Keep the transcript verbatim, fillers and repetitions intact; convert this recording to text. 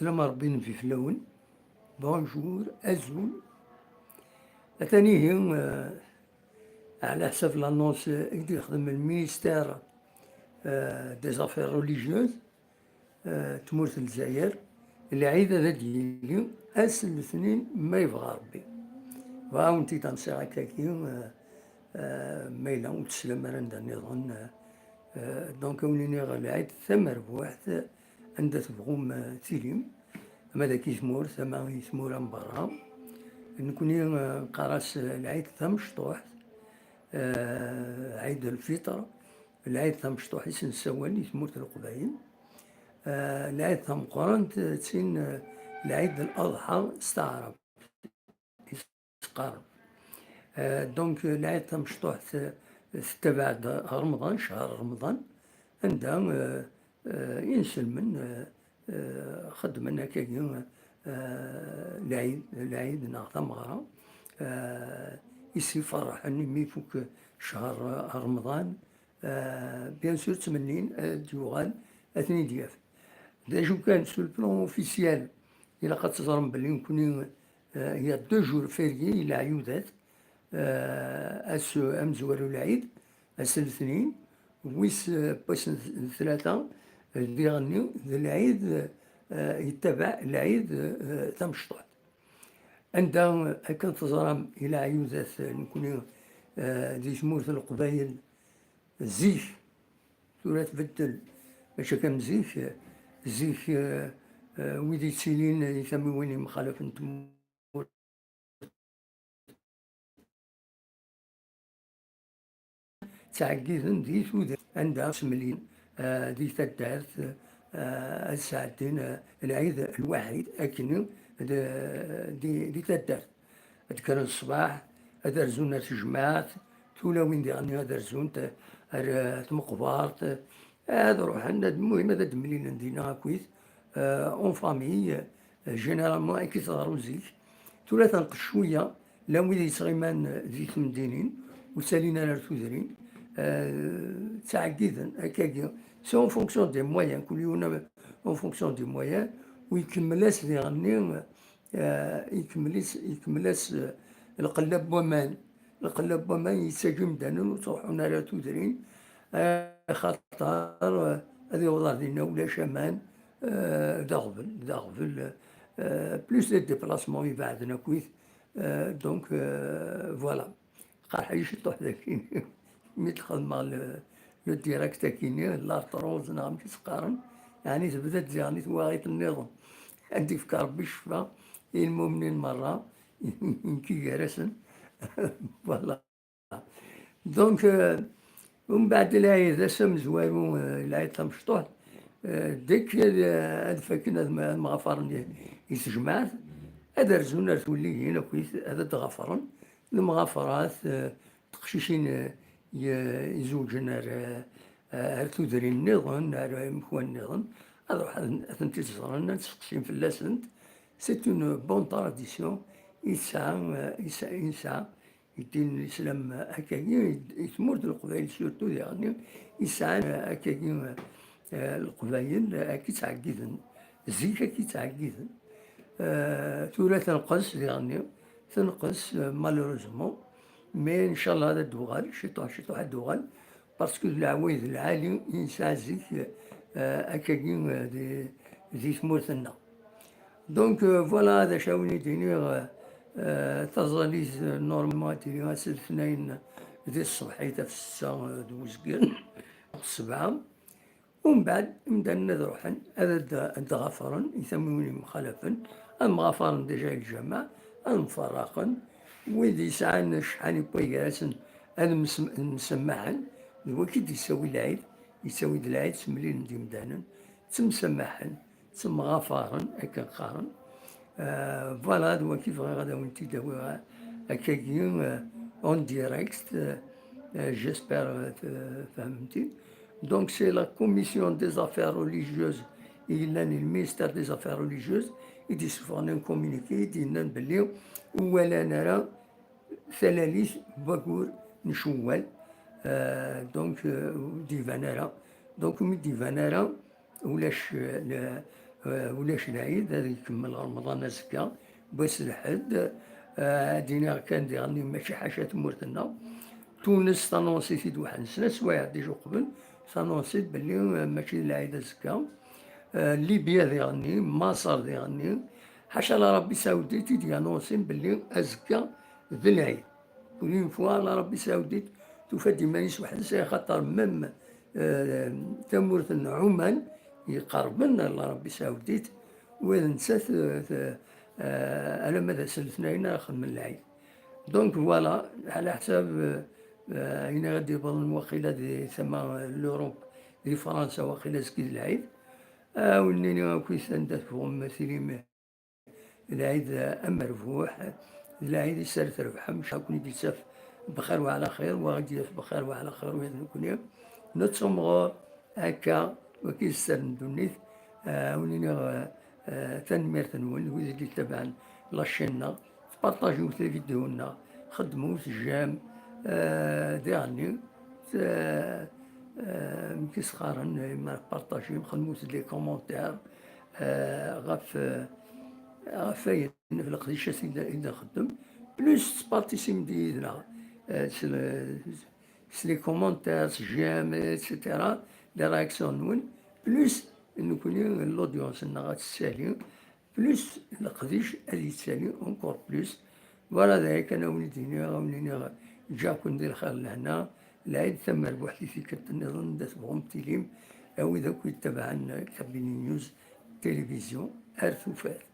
Slam Rebbi, nnbi fell-awen. Bonjour, azul. Atan ihi, euh, ɛla ḥsab l'annonce i d-yexdem le ministère, euh, des affaires religieuses, euh, tmurt n Lezzayer, lɛid ad d-yili ass n letnin ma yebɣa Rebbi. Bɣa awen-t-id-ansiɣ akkagi, euh, euh, ma yella ur teslam ara anda nniḍen, euh, euh, donc awen-iniɣ lɛid tamerbuḥt, anda tebɣum, euh, tilim, ama d akk i tmurt, ama i tmura n berra. Nekni, euh, neqqar-as, euh, lɛid tamecṭuḥt, euh, Ɛid Lfitr. Lɛid tamecṭuḥt i s-nessawal i tmurt n Leqbayel. Euh, lɛid tameqqrant, euh, d tin, euh, lɛid Laḍḥa s taɛrabt i s-qqaren. Euh, donc, euh, lɛid tamecṭuḥt, euh, tettabaɛ-d Remḍan, ccher Remḍan, anda, euh, euh, inselmen, euh, euh, xeddmen akkagi, euh, lɛid, lɛid neɣ tameɣra, euh, i s-iferrḥen imi ifuk ccher Remḍan. Euh, bien sûr, ttmennin ad d-yuɣal ad ten-id-yaf. D acu kan, sur le plan officiel, ilaq ad teẓrem belli nekni, euh, il y a deux jours fériés, yella ɛyudat, euh, ass amezwaru lɛid, ass n letnin, wis, euh, wass n tlata, euh, diɣenni d lɛid, euh, yettabaɛ lɛid, euh, tamecṭuḥt. Anda, euh, akken teẓram, yella ɛyudat, euh, nekni, euh, di tmurt n Leqbayel, zik, tura tbeddel, mačči akka am zik, zik, euh, euh, wid yettilin i tamiwin yemxalafen n tmurt, ttɛeggiden di tudert, anda semlin, euh, di taddart, euh, ad sɛeddin, euh, lɛid lwaḥid akken di, di, di taddart. Ad d-kkren ṣṣbeḥ, ad rzun ar tejmaɛt, tulawin diɣenni ad rzunt ar, ar tmeqbert, ad ruḥen, ad, muhim ad d-mlilen dinna akkit, euh, en famille, euh, généralement, akka i teḍru zik. Tura tenqes cwiya, llan wid yettɣiman, euh, di temdinin, ur ttalin ara ar tudrin, euh, ttɛeggiden, akkagi. C'est en fonction des moyens, kul yiwen en fonction des moyens, u ikemmel-as diɣenni, euh, ikemmel-as, ikemmel-as, euh, lqella n waman. Lqella n waman yettagi imdanen ur ttruḥun ara tudrin, euh, axaṭer, euh, ad yaweḍ ar dinna ulac aman, euh, d aɣbel, d aɣbel, euh, plus les déplacements ibeɛden akkit, euh, donc, euh, voilà. Qerḥ-iyi ciṭuḥ daki. Mi d-xedmeɣ le, le direct akini, l'arthrose neɣ amek i s-qqaren, yeɛni tebda-d diɣen i twaɣit nniḍen. Ad d-ifk Rebbi ccfa i lmumnin merra, nekki gar-asen. Voilà. Donc, euh, umbeɛd lɛid, ass amezwaru, euh, lɛid tamecṭuḥt, euh, deg ad, ad fakken ad m-, ad mɣafaren i, i tejmaɛt, ad rzun ar tulligin akkit, ad d-ɣafren, lemɣafrat, euh, teqcicin, euh, i-, izewǧen ar, euh, ar tudrin nniḍen, ar imekwan nniḍen, ad ruḥen ad tent-id-ẓren, ad seqsin fell-asent. C'est une bonne tradition i tesɛa, euh, i tesɛa, i tesɛa i ddin n Lislam akkagi, i, i tmurt n Leqbayel surtout diɣenni, i sɛan, euh, akkagi, euh, Leqbayel, euh, akka i ttɛeggiden. Zik akka i ttɛeggiden. Euh, tura tenqes diɣenni, tenqes, euh, malheureusement, mais ncallah ad d-tuɣal, ciṭuḥ, ciṭuḥ ad d-tuɣal, parce que d leɛwayed lɛali i nesɛa zik, euh, akkagi, euh, di, di tmurt-nneɣ. Donc, euh, voilà, d acu ara wen-id-iniɣ, euh, euh, taẓallit, euh, normalement ad tili ass n letnayen di tṣebḥit ɣef ssetta, euh, d uzgen, ɣef ssebɛa. Umbeɛd, imdanen ad ruḥen, ad, ad, ad d-ɣafren i tamiwin yemxalafen, ad mɣafaren déjà i lǧameɛ, ad mferraqen. Wid yesɛan cḥani n waygar-asen ad msem-, msamaḥen, d waki d-yettawi lɛid, yettawi-d lɛid, semlilen-d imdanen, ttemsamaḥen, ttemɣafaren, akken qqaren. Euh, voilà, d waki bɣiɣ ad awen-t-id-awiɣ, euh, akkagi, euh, en direct, euh, euh, j'espère, euh, t-, fehmem-t-id. Donc, c'est la commission des affaires religieuses i yellan i le ministère des affaires religieuses i d-yessufɣen un communiqué i d-yennan belli ur walan ara talalit n waggur n Cewwal, euh, donc, euh, ur d-iban ara. Donc, ur d-iban ara, ulac, euh, le, Eh, ulac lɛid, ad ikemmel Remḍan azekka, wass lḥedd. Eh, ad d-iniɣ kan diɣen mačči ḥaca tmurt-nneɣ. Tunes tanunsit-id waḥed n snat swayeɛ déjà uqbel, tanunsit belli, eh, mačči d lɛid azekka. Eh, Libya diɣen, Maṣer diɣen, ḥaca la Arabie Saoudite i d-yanunsin belli azekka d lɛid. Pour une fois, la Arabie Saoudite tufa-d iman-is weḥd-s, axaṭer même, eh, tamurt n Ɛuman yeqerben l'Arabie Saoudite, u d nettat, eh, t-, eh, alamma d ass n letnayen ara xedmen lɛid. Donc voilà, ɛla ḥsab, eh, eh, ayen ara d-ibaḍen waqila di tama n l'Europe, di Fransa, waqila azekka d lɛid. Ah, ur nini akk anda tebɣum tilim. D lɛid amerbuḥ, d lɛid i s ara trebḥem, ad ken-id-yessaf bxir wa ɛla xir, wa ɣ-id-yaf bxir wa ɛla xir, wa d nekni. Nettemɣur akka, waki d sser n ddunit. Ah, wen-iniɣ, ah, ah, tanemmirt-nwen, wid i d-ittabaɛen la chaîne-nneɣ, tpartajiwt les vidéos-nneɣ, xedmewt j'aime, ah, diɣenni, t-, ah, amek i s-qqaren, ma tpartajim, xedmewt-d les commentaires, ah, ɣef, ah, ɣef wayen, ɣef leqdicat i d, i d nxeddem, plus tpartisim-d yid-neɣ, ah, s le-, s les commentaires, s j'aime, et cetera, les réactions-nwen, plus nekni l'audience-nneɣ ad tettali, plus leqdic ad yettali encore plus. Voilà, d aya kan a wen-id-iniɣ, a wen-iniɣ ǧǧiɣ-ken di lxir d lehna, lɛid tamerbuḥt i tikkelt nniḍen, anda tebɣum tilim, a wid akk yettabaɛen Kabili News Télévision, ar tufat.